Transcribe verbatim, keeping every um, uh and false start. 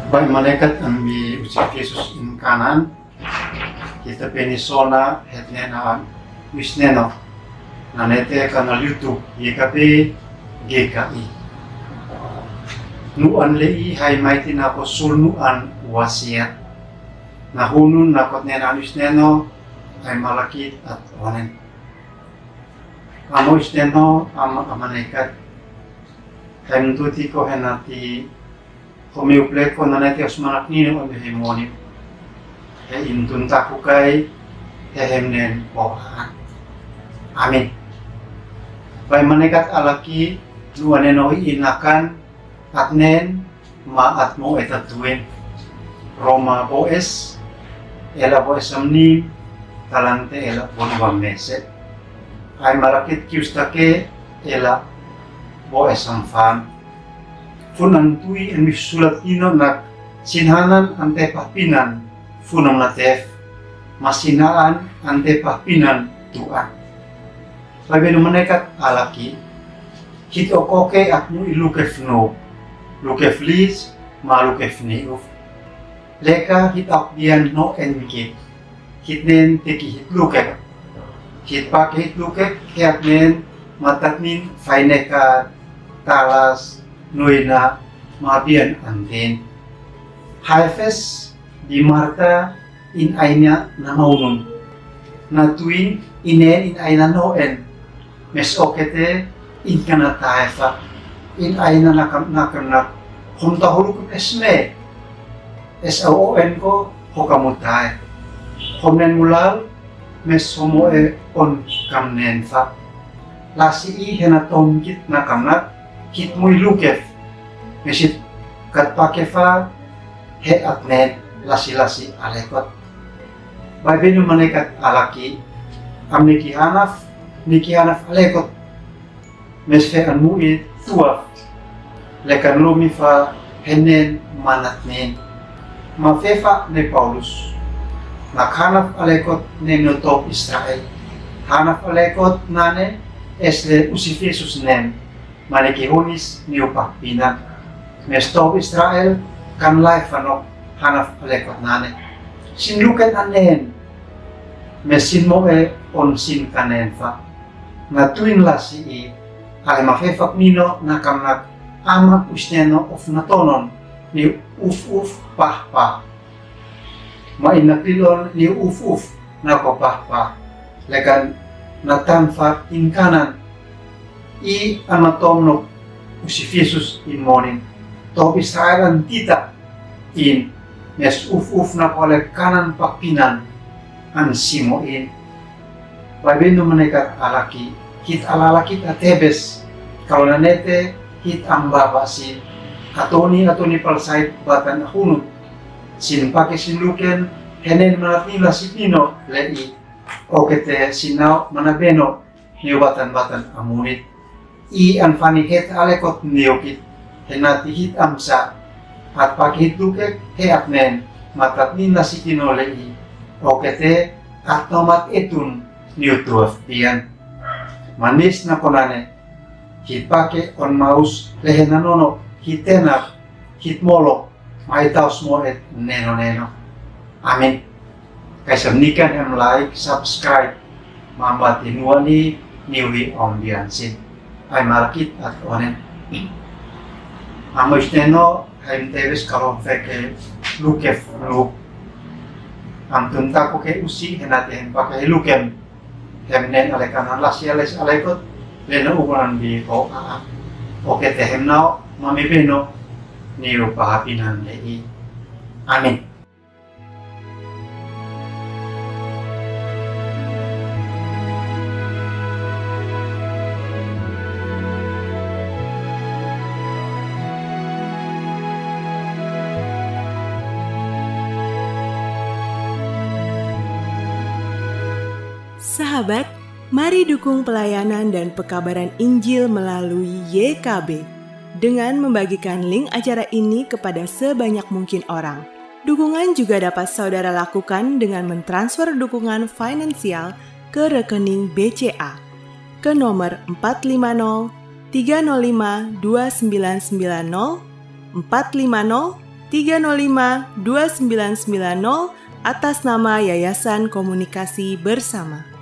Bai malaikat an bi usi Yesus in kanan, kita peni sona hetnena an wisneno. Nanete kanal YouTube YKB GKI. Nu an lei hai maiti nako sul nu an wasiat. Na hunun nako tnena an wisneno hai malakit at onen. Amo wisneno ama, ama naikat. Hai mtuti ko henati Ko miu pleko nanete os manak nine on he moni. He intun taku kai he hemnen o an. Amin. Bai manekat alaki nu aneno hi inakan atnen ma atmo eta tuin. Roma boes ela boes amnim talante ela bon bamese. Ai malakit kiustake ela boes amfan. Funan tui en misulat ino nak sinhanan ante papinan funam natef, masinaan ante papinan tuan. Bai benu manekat alaki, hit okoke akmu i lukef nu, lukef lis, ma lukef ni uf. Leka hit akbian no enki. Hitnen teki hitlukek. Hitpake hitlukek, hiatnen matatnin faineka talas nuina mabian antin. Haifes di Marta in aina namaunun. Natuin inen in aina noen. Mes okete in kana taefa. In aina nakam nakam nak. Hom tahuluk esme. Es au o en ko hokamu tae. Hom nen mulal mes homo e on kam nen fa. Lasi i hena tomkit nakam nak hit mui lukef. Mes hit kat pakefa he atnen lasi lasi alekot. Bai benu manekat alaki am niki hanaf niki hanaf alekot. Mes fe an mui tuaf. Lekan lumi fa henen manatnen. Ma fefa ne Paulus. Nak hanaf alekot ne no top Israel. Hanaf alekot nane es le usi Yesus nen. Maniki hunis niu papinan. Mes top Israel kan lai fanok hanaf alekot nane. Sin luken anen. Mes sin mo e on sin kanen fa. Natuin lasi i ale ma fefak nino nakam nak ama wisneno of natonon ni uf uf pah pah. Ma ina pilon ni uf uf nako pah pah. Lekan natan fa in kanan. I ama tomno usi Yesus in monin. Top Israel an tita in mes uf uf nako le kanan papinan an simo in. Bai benu manekat alaki hit alalakit atebes. Kalau nanete hit ambaba sin atoni atoni palsait batan ahunut. Sin pake sin luken henen manatni lasi nino le i. Okete sinau manabeno niu batan batan amunit. I an fani het alekot niu kit henati hit amsa. At pake hit lukek he atnen matatnin lasi tino le i. Okete at nomat etun niu tuaf pian. Manis nako nane hit pake on maus le hena nono hit tenap hit molo. Mai taus mo et neno neno. Amin. Kaisam nikan hem like, subscribe. Mamba ti nuani niwi om bian sin. Ai malakit at onen. Amo isteno hai mtebes kalon feke lukef luk. Am tunta ko ke usi henate hem pake lukem. Hem nen ale kanan lasi ale si ale kot le na ukonan bi ko a a. Okete hem nao mami beno niu pahapinan le i. Amin. Sahabat, mari dukung pelayanan dan pekabaran Injil melalui Y K B dengan membagikan link acara ini kepada sebanyak mungkin orang. Dukungan juga dapat saudara lakukan dengan mentransfer dukungan finansial ke rekening B C A ke nomor empat lima nol tiga nol lima dua sembilan sembilan nol, empat lima nol tiga nol lima, dua sembilan sembilan nol, atas nama Yayasan Komunikasi Bersama.